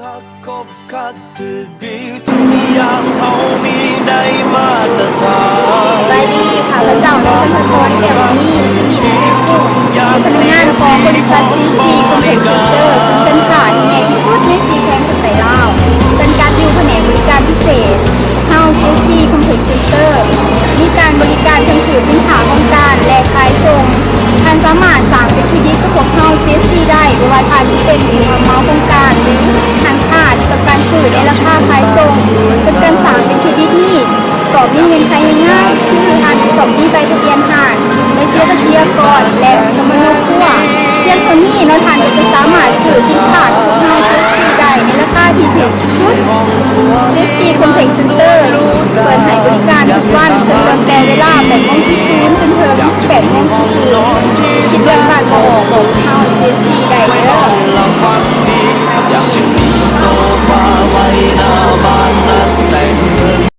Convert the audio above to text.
ຮັກຄົບຄັກຖືກດີ ທຸກຢ່າງເຮົາມີໄດ້ມາດຕະຖານ ສະບາຍດີ ຂ້າພະເຈົ້າ ນາງຈັນທະພອນ ແກ້ວມະນີ ທີ່ນີ້ແຫຼະ ເປັນພະນັກງານຂອງບໍລິສັດ ຊີຊີ ຄອມເພັກ ເຊັນເຕີ ຊຶ່ງເປັນທ່າທີ່ແນ